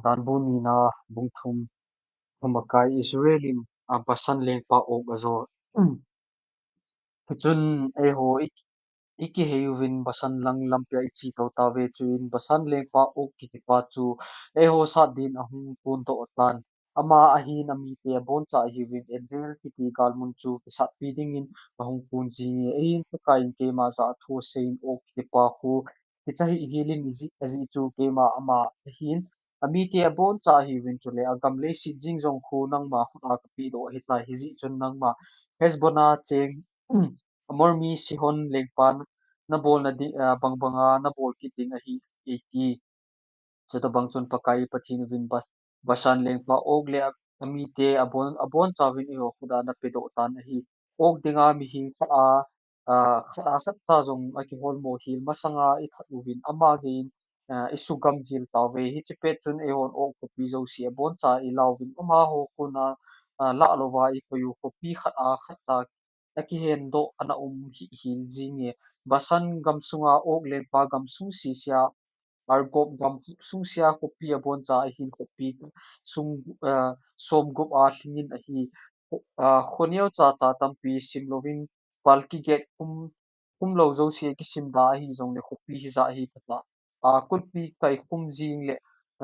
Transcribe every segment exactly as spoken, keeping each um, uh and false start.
Danbu nina bung thum, thum akai Israel in a Basan lengpa Og ajo. Chun eiho i, i kihei uvin Basan lang lampia i che to tauve, chuin Basan lengpa Og kitipa chu eiho sat din ahung pun to tan. Ama ahin amite aboncha ahiuvin Edrei kiti galmun chu kisatpi dingin ahung pun jinge. Eihin Pakai in keima jah a thu aseiyin Og kitipa khu kicha hih hel in ajih, ajih chu keima ama ahin. Amite aboncha ahiuvin chule agam leiset jing jong khu nangma khut a kapeh doh ahitai, hijeh chun nangma Heshbon a cheng Amor mi Sihon lengpa nabolna ding, ah, bang banga nabol kit ding ahi, eiti. Chutobang chun Pakai i Pathen uvin Bas-, Basan lengpa Og le a, amite abon, abonchauvin eiho khut a napedoh tan ahi. Og dinga mihem khat a, ah, khat a khatcha jong akiholmo hel masanga i that uvin ama geiyin, ah, i sugam hel tauve. Hiche pet chun eihon Og khopi jouse aboncha i la uvin amaho kona, ah, lah louva i koi u, khopi khat a khatcha akihen doh ana um hih hel jinge. Basan gamsunga Og lengpa gamsung sese a Argob gam sungse a khopi aboncha ahin, khopi sung, ah, somgup a lhingin ahi. Kho, ah, kho neocha cha tampi sim louvin pal kiget khum, khum lou jouse kisim da ahi jongle khopi hijat hi tah tah. Ah, kulpi kai khum jing le,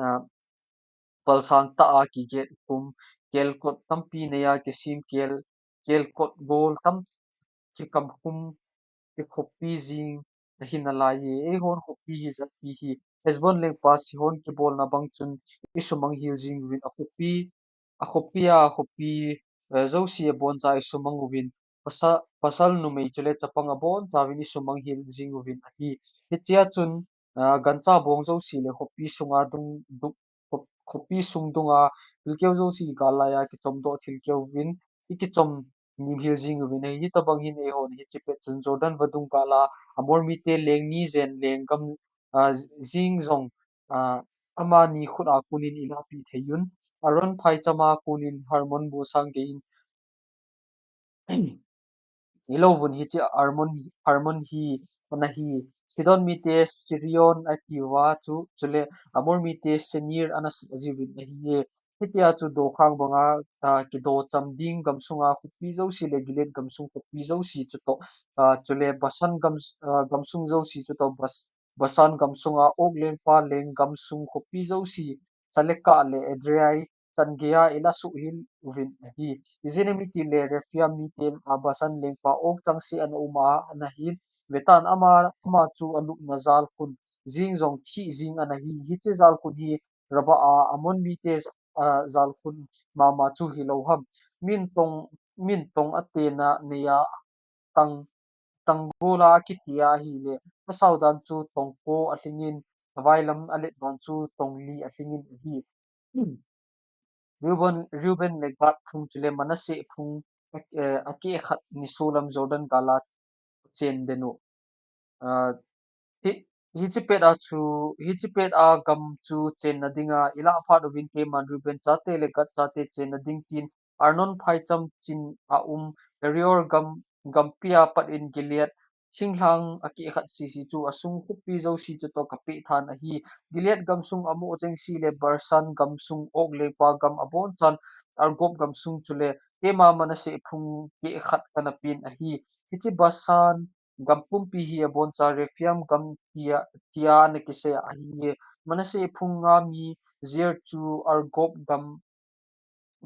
ah, palsang tah a kiget khum, kelkot tampi nei a kisim kel, kelkot gol tam kikam khum, kikhopi jing ahi nalaiye. Eihon khopi hijat hi Heshbon lengpa Sihon kibolna bang chun i sumang hel jing uvin akhopi, akhopi a, khopi, eh, jouse aboncha i sumang uvin, pasa-, pasal numei chule chapang abonchauvin i sumang hel jing uvin ahi. Hichea chun, ah, gancha bong jouse le khopi sunga dung, dung, kho-, khopi sung dunga thilkeu jouse gal laiya kichom doh thilkeu uvin, i kichom nim hel jing uvin ahi. Hitobang hin eihon hiche pet chun Jordan vadung gal a Amor mite leng ni jen lenggam, ah, jing jong, ah, amani khut a konin i lahpeh thei un. Aron phaicham a konin Hermon musang geiyin i lo uvin, hiche Hermon, Hermon hi, ana hi, Sidon mite Sirion atiuva chu, chule Amor mite Senir ana sah jiuvin ahiye. Hitia chu dokhang banga, ah, kidocham ding gamsunga khopi jouse le Gilead gamsung khopi jouse chutoh, ah, chule Basan gam, ah, gamsung jouse chutoh Bas-, Basan gamsunga Og lengpa leng gamsung khopi jouse, Salekah le Edrei chan geiya i la suh hel uvin ahi. Ijeh inem itile Rephaim miten a Basan lengpa Og chengse ana um a, ana hin, vetan ama, ama chu alupna jalkhun jing jong thih jing ana hi. Hiche jalkhun hi Rabah a Amon mite, ah, jalkhun mama chu hilou ham. Min tong, min tong atena neiya tang, tanggol a akitia ahile, asao dan chu tongko alhingin, availam alet dan chu tongli alhingin ahi. Reuben, Reuben le Gad phung chule Manasseh phung, eh, akeh khat nisolam Jordan gal a chen den u. Ah, hi, hiche pet a chu, hiche pet a gam chu chenna dinga i lah phat uvin keiman Reuben chate le Gad chate chenna ding tin Arnon phaicham chin a um Aroer gam, gampi a pat in Gilead thinglhang akeh khat sese chu asung khopi jouse chutoh kapeh than ahi. Gilead gamsung amoh chengse le Basan gamsung Og lengpa gam abonchan Argob gamsung chule keima Manasseh phung keh khat kana pen ahi. Hiche Basan gam pumpi hi aboncha Rephaim gam tia, tia ana kisei ahiye. Manasseh phunga mi Jair chu Argob gam,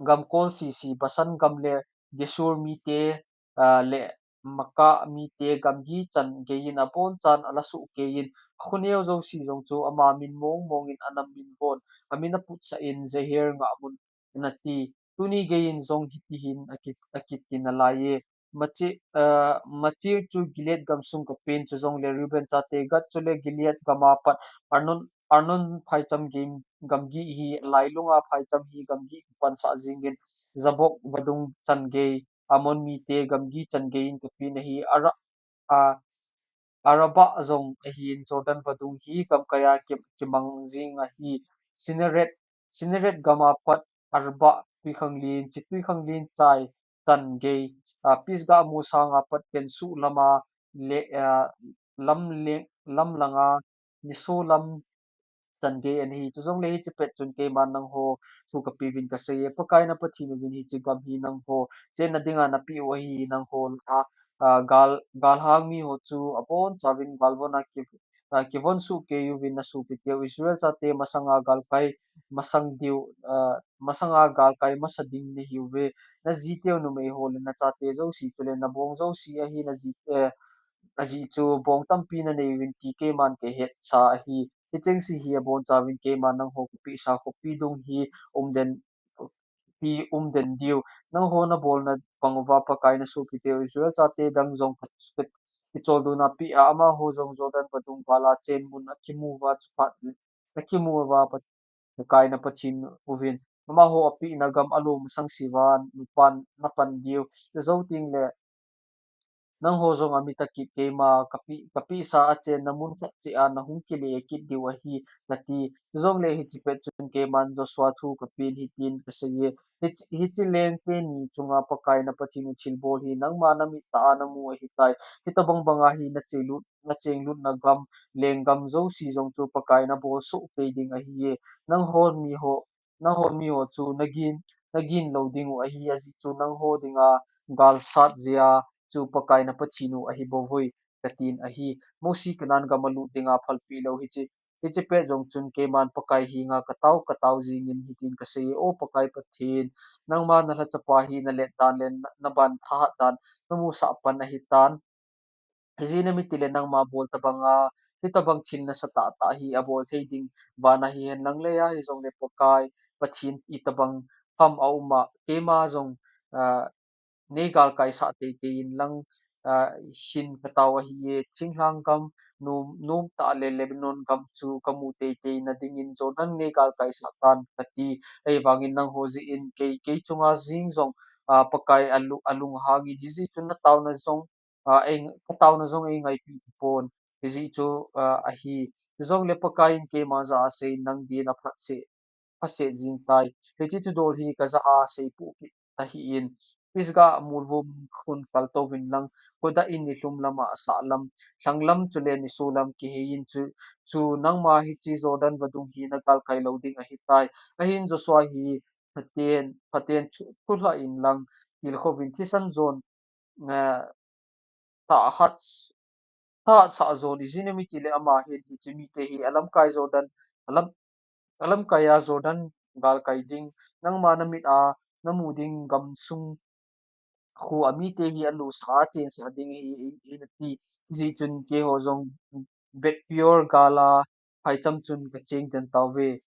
gam kol sese Basan gam le Gesur mite, ah, le Maakah mite gamgi chan geiyin abonchan ala suh keiyin, akho neo jouse jong chu ama min mong mongin ana min von, amin aputsah in Jair ngahmun ana ti. Tuni geiyin jong hitihin aki, akiti nalaiye. Machi, ah, Makir chu Gilead gamsung kapen, chujongle Reuben chate Gad chule Gilead gam a pat Arnon, Arnon phaicham gei gamgi hi lailunga phaicham hi gamgi pansah jingin Jabbok vadung chan gei Amon mite gamgi chan geiyin kapen ahi. Ara, a, Arabah jong ahin Jordan vadung hi gamkaiya ki, kimang jing ahi. Sinereth, Sinereth gam a pat Arabah twikhanglen, hiche twikhanglen chai chan gei, a, Pisgah musang a pat Ken suh lam a le, a, lam le, lam langa nisolam chan gei ahi. Chujongle hiche pet chun keiman nangho thu kapeuvin kaseiye, Pakai na Pathen uvin hiche gam hi nangho chenna dinga napeh u ahi, nangho a, a, gal, galhang miho chu abonchauvin galvon a ki, a, kivon soh kei uvin nasopiteu Israel chate masanga galkai masang diu, a, masanga galkai masa ding nahiuve. Najiteu numeiho le nachate jouse chule nabong jouse ahi naji, eh, ajeh chu bong tampi nanei uvin ti keiman kahetsa ahi. Hichengse hi abonchauvin keiman nangho kapehsa khopi dung hi umden, pi umden diu. Nangho nabolna bang uva Pakai nasopiteu Israel chate dang jong ka, ka, kicholdo napeh a, amaho jong Jordan vadung vala chen mun akimu uva chuphat, akimu uva Pat-, Pakai na Pathen uvin amaho apehna gam along masang siva napan, napan diu. Chujou tengle nangho jong amit a kit keima kapeh, kapehsa a chenna mun khat cheh a nahung kile kit diu ahi, nati. Chujongle hiche pet chun keiman Joshua thu kapen hitin kaseiye, hiche, hiche leng teni chunga Pakai na Pathen u thilbol hi nangma namit tah a namu ahitai. Hitobang banga hi nachenglut, nachenglutna gam, lenggam jouse jong chu Pakai nabol soh kei ding ahiye. Nangho miho, nangho miho chu nagin, nagin lou dingu ahi, ajeh chu nangho dinga galsat jeh a chu Pakai na Pathen u ahi bouvui, katin ahi. Mose Canaan gam alut dinga phalpeh lou hiche, hiche pet jong chun keiman Pakai henga katao, katao jingin hitin kaseiye, O Pakai Pathen, nangma nalhachapa hi nalet dan le na, naban thahat dan namusah pan ahitan. Hijeh inem itile nangma bol tobanga, hitobang thil nasatah tah hi abol thei ding vana hihen lang leiya, hijongle Pakai Pathen itobang ham aum a, keima jong, a, neigalkaisah teitei in lang, a, hin katao ahiye, thinglhang gam, nom, nom tah le Lebanon gam chu kamu teitei na dingin Jordan neigalkaisah tan kati, ahivangin nangho jeh in kei, kei chunga jeng jong, a, Pakai alu-, alunghangin hijeh chun nataona jong, a, ei, kataona jong eingaipi tapon, hijeh chu, a, ahi. Chujongle Pakai in keima jah a asei nang din aphatseh, phatseh jing tai. Hiche thudol hi kajah a seipoh kit tahih in, Pisgah molvom khun kaltouvin lang, kodah in nilhum lama sahlam, lhanglam chule nisolam kiheiyin chu, chu nangma hiche Jordan vadung hi nagalkai lou ding ahitai. Ahin Joshua hi phaten, phaten thu, thulhah in lang tilkhouvin thisan jon, eh, thahat, thahatsah jon, ijeh inem itile ama hin hiche mite hi alamkai Jordan, alam, alamkai a Jordan galkai ding, nangma namit a namu ding gamsung khu amite hi anusa a chensah ding ahi, ahi nati. Hijeh chun keiho jong Beth-peor gal a phaicham chun kacheng den tauve.